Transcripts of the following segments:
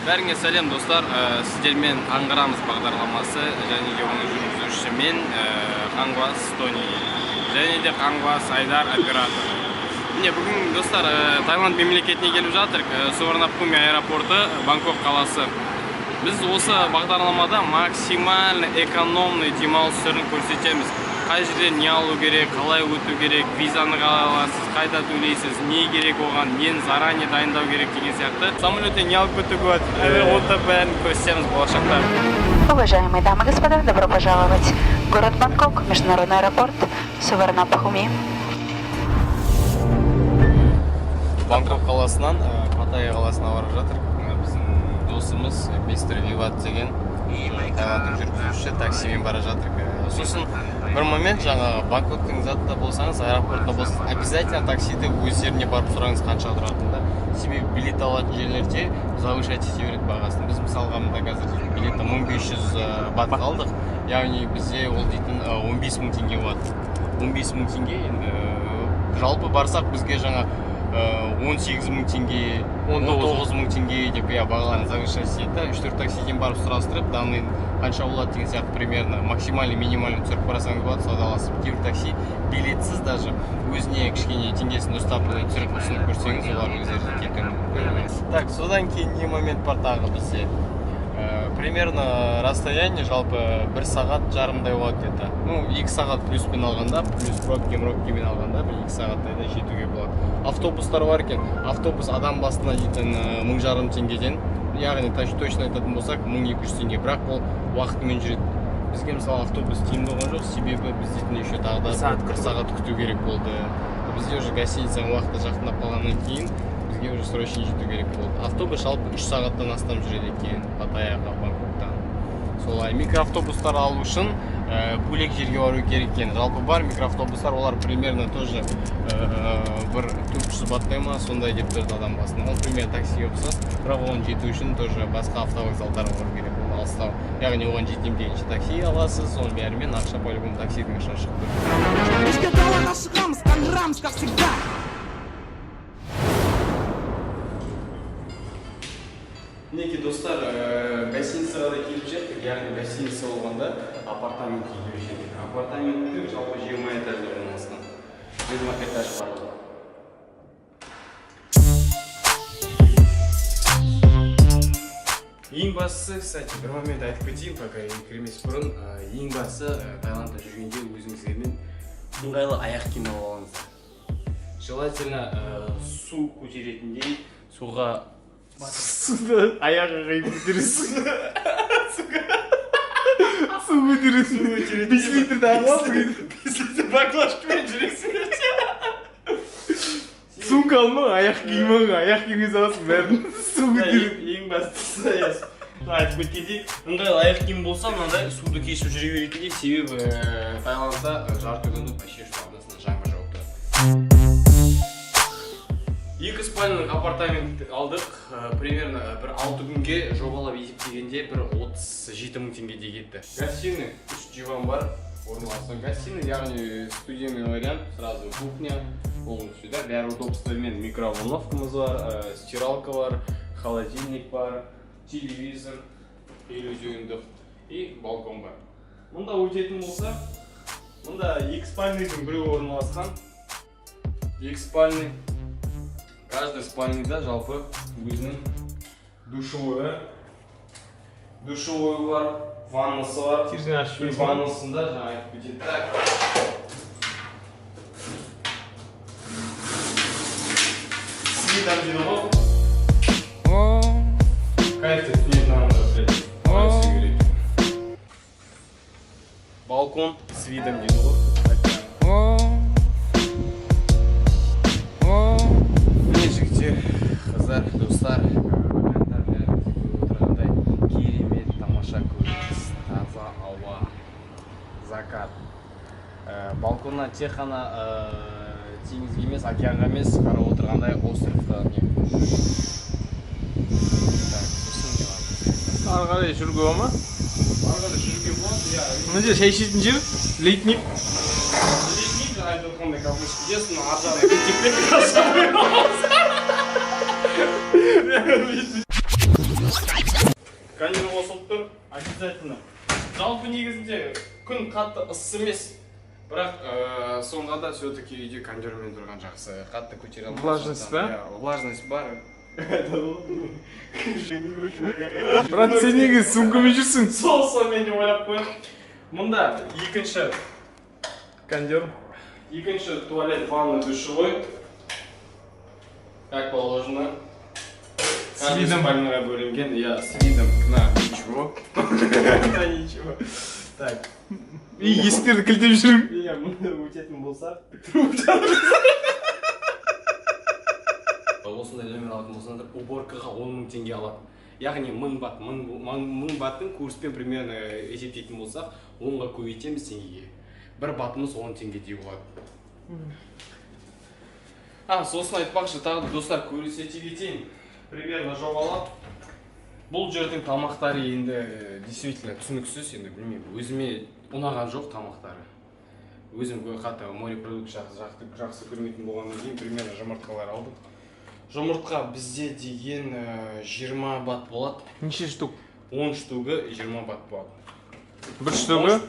Бәріңе сәлем, достар. Сіздермен «Қаңғырамыз» бағдарламасы және де оның жүргізушісі мен, Қаңғыбас Тони және де Қаңғыбас Айдар, оператор. Міне, бүгін, достар, Таиланд мемлекетіне келіп жатырық. Суварнабхуми аэропорты, Бангкок қаласы. Біз осы бағдарламада максимально экономный демалыс түрін көрсетеміз: қай жерден не алу керек, қалай өту керек, визаны қалай аласыз, қайда төлейсіз, не керек, оған нені заранее дайындау керек деген сияқты, самолеттен не алып кетуге болады, оны да бәрін көрсетеміз болашақта. Уважаемые дамы и господа, добро пожаловать в город Бангкок, международный аэропорт Суварнабхуми. Бангкок қаласынан Паттайя қаласына барып жатыр. Біздің досымыз мистер Виват деген Таиландтың жүргізушісі, таксимен бара жатыр. Сосын бір момент: жаңағы Бангкоктың затында болсаңыз, аэропортта болсаңыз, обязательно таксиді өздеріне барып сұраңыз қанша тұратынын да, себебі билет алатын жерлерде завышать ете береді бағасын. Біз, мысалға, мында қазір билетті 1500 батқа алдық, яғни бізде ол дейтін 15 000 теңге болады. 15 000 теңге. Енді жалпы барсақ, бізге жаңа 18 000 теңге, 19 000 теңге деп, иә, бағаларын завышать етеді да. Үш төрт таксиден барып сұрастырып, данный қанша болады деген сияқты, примерно максимальный, минимальный түсіріп қарасаңыз болады, саудаласып. Кейбір такси билетсіз даже өзіне кішкене теңгесін ұстап, түсіріп ұсынып көрсеңіз, олар өздері де кетуі мүмкін. Так, содан кейін не момент бар тағы бізде? Примерно расстояние жалпы бір сағат жарымдай болады где то, ну, 2 сағат плюспен алғанда, плюс пробки мробкимен алғанда, бір 2 сағаттай да жетуге болады. Автобустар бар екен. Автобус адам басына дейтін 1500 теңгеден, яғни точно айтатын болсақ, 1200 теңге, бірақ ол уақытымен жүреді. Бізге, мысалы, автобус тиімді болған жоқ, себебі біз дейтін еще тағы да бір сағат күту керек болды. Бізде уже гостиницаның уақыты жақындап қалғаннан кейін бізге уже срочно жету керек болды. Автобус жалпы 3 сағаттан астам жүреді екен Паттайяға Бангкоктан. Солай, микроавтобустар алу үшін бөлек жерге бару керек екен. Жалпы бар микроавтобустар, олар примерно тоже бір 400 баттай ма, сондай деп тұрды адам басына. Ол примерно таксиге ұқсас, бірақ оған жету үшін тоже басқа автовокзалдарға бару керек, ол алыстау. Яғни оған жетемін дегенше такси аласыз, соның бәрімен ақша по любому таксидің ақшасы шығып тұр. Кешке далаға шығамыз, қаңғырамыз, как всегда. Мінекей, достар, гостиницаға да келіп жеттік. Яғни гостиница болғанда, апартаментке келіп жеттік. Апартаменттің жалпы 20 этажда орналасқан, 20 этаж барлығы. Ең бастысы, кстати, бір момент айтып кетейін, пока кірмес бұрын. Ең бастысы, Таиландта жүргенде өзіңіздермен ыңғайлы аяқ киім алып алыңыздар, желательно су көтеретіндей, суға, суды аяғға құйып көтересің. Су көтересің. 5 литрді аласың. 5 литр баклажкамен жүресің. Сумка алма, аяқ киім ал, аяқ киімге саласың бәрін. Су көтереді. Ең бастысы, иә, айтып кеткендей, ыңғайлы аяқ киім болса, мынандай суды кешіп жүре беретіндей, себебі Таиландта жарты күні почти что арасында жаңбыр жауып тұрады. Екі спальный апартамент алдық. Примерно бір 6 күнге жобалап есептегенде, бір 37 000 теңгедей кетті. Гостиный үш диван бар орналасқан. Гостиный, яғни студийный вариант, сразу кухня полностью да, бәрі удобствомен: микроволновкамыз бар, стиралка бар, холодильник бар, телевизор 50 дюймдық и балкон бар. Мұнда өтетін болсақ, мұнда екі спальныйдың біреуі орналасқан. Екі спальный, каждый спальныйда жалпы өзінің душевой бар, ваннасы бар. Терезені ашып И жібересің ба? Ваннасында жаңа айтып кетейін, так, с видом дейді ғой, кайфты түнетін адамдар біледі қалай істеу керек. Балкон с видом дейді ғой. Міне, жігіттер, қыздар, достар, ағайындар, бәріңіз көріп отырғандай, керемет тамаша көрініс, таза ауа, закат. Балконнан тек қана теңізге емес, океанға емес, қарап отырғандай островқа. Не, так, сосын не бар бізде? Ары қарай жүруге бола ма? Ары қарай жүруге болады, иә. Мына жер шай ішетін жер, летник. Летник, жаңа айтып отқандай, кафешка. Сосын ар жағына кетіп. Обязательно. Жалпы негізінде күн қатты ыссы емес, бірақ сонда да все-таки үйде кондермен тұрған жақсы, қатты көтере алмайсың. Влажность па? Иә, влажность бар. Брат, сен неге сумкамен жүрсің? Сол мен де ойлап қоямын. Мұнда екінші Кондер. Екінші туалет, ванна, душевой, как положено. С видом. Спальныйға бөлінген, иә, с видом на ничего, на ничего. Так. И есіктерді кілтеп жүрмін. Иә, мұнда өтетін болсақ, осындай номер алатын болсаңдар, уборкаға 10 000 теңге алады, яғни 1000 бат. 1000 баттың курспен примерно есептейтін болсақ, 10-ға көбейтеміз теңгеге, бір батымыз 10 теңгедей болады. А сосын айтпақшы, тағы да, достар, көрсете кетейін примерно жобалап. Бұл жердің тамақтары енді действительно түсініксіз. Енді білмеймін, өзіме ұнаған жоқ тамақтары. Өзім қатты морепродукт жақсы көрмейтін болғаннан кейін, примерно жұмыртқалар алдық. Жұмыртқа бізде деген 20 бат болады. Неше штук? 10 штугы 20 бат болады. Бір штугы?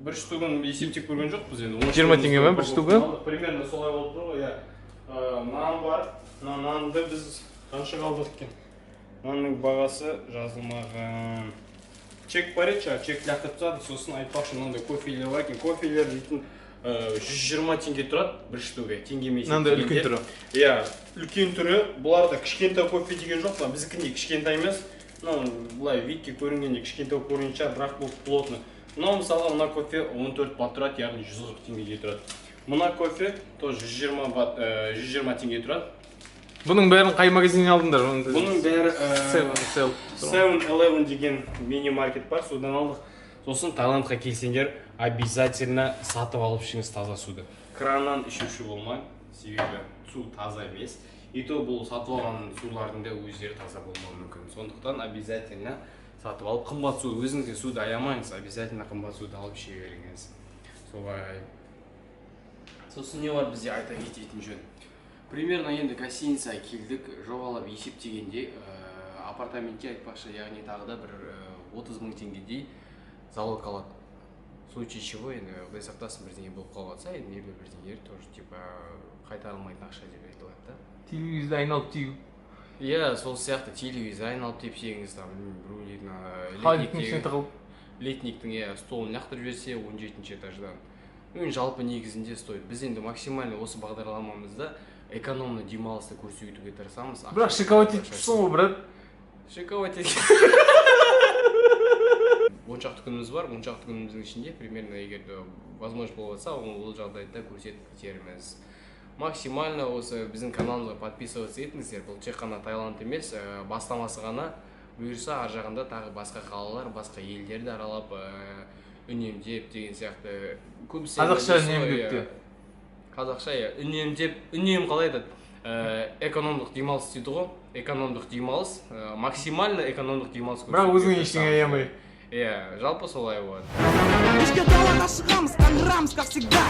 Бір штугын есептеп көрген жоқпыз енді. 10 20 теңге ма бір штугы? Примерно солай болып тұр ғой, иә. Нан бар. Мына нанды біз қаншаға алдық екен? Нанның бағасы жазылмаған. Чек бар еді жаңа, чек лақтырып тастады. Сосын айтпақшы, мынандай кофелер бар екен. Кофелер дейтін 120 теңге тұрады бір штугы, теңгемен Мынандай үлкен есептегенде. түрі. Иә, үлкен түрі. Бұларда кішкентай кофе деген жоқ, мына біздікіндей кішкентай емес. Мынау былай видке көрінгенде кішкентай болып көрінетін шығар, бірақ бұл плотно. Мынау, мысалға, мына кофе 14 бат тұрады, яғни 140 теңгеге тұрады. Мына кофе тоже 120 бат, 120 теңге тұрады. Бұның бәрін қай магазиннен алдыңдар? Бұның бәрі Seven Sale. 7-Eleven деген мини маркет бар, содан алдық. Сосын Таиландқа келсеңдер, обязательно сатып алып ішіңіз таза суды. Краннан ішуші болмаң, себебі су таза емес. И то бұл сатып алған сулардың да өздері таза болмауы мүмкін. Сондықтан обязательно сатып алып, қымбат су, өзіңізге суды аямаңыз, обязательно қымбат суды алып іше беріңіз. Солай. Сосын не бар бізде айта кететін жөн? Примерно енді гостиницаға келдік, жобалап есептегенде, апартаментке айтпақшы, яғни тағы да бір 30 мың теңгедей залог алады. В случае чего, енді құдай сақтасын, бірдеңе болып қалып жатса, енді небір бірдеңелер тоже типа қайтарылмайтын ақша деп айтылады да. Телевизорды айналып тию. Иә, сол сияқты, телевизор айналып тепсеңіз, там біреулердің Холодильниктің ішіне тығылып. Летниктің, иә, столын лақтырып жіберсе 17 этаждан. Ну енді жалпы негізінде стоит. Біз енді максимально осы бағдарламамызда экономно демалысты көрсетуге тырысамыз. Бірақ шиковать етіп тұрсың ғой, брат. Шиковать етіп. 10 шақты күніміз бар, 10 шақты күніміздің ішінде примерно, егер де возможность болып жатса, ол жағдайды да көрсетіп кетерміз. Максимально осы біздің каналымызға подписываться етіңіздер. Бұл тек қана Таиланд емес, бастамасы ғана. Бұйырса, ар жағында тағы басқа қалалар, басқа елдерді аралап, үнемдеп деген сияқты. Көбісі енді Қазақша осы, үнемдеп иә, те. Қазақша, иә, үнемдеп, үнем қалай айтады? Экономдық демалыс дейді ғой. Экономдық демалыс, максимально экономдық демалыс Бірақ көрсетуге өзіңе ештеңе тырысамыз. аямай. Иә, жалпы солай болады. Кешке далаға шығамыз, қаңғырамыз, как всегда.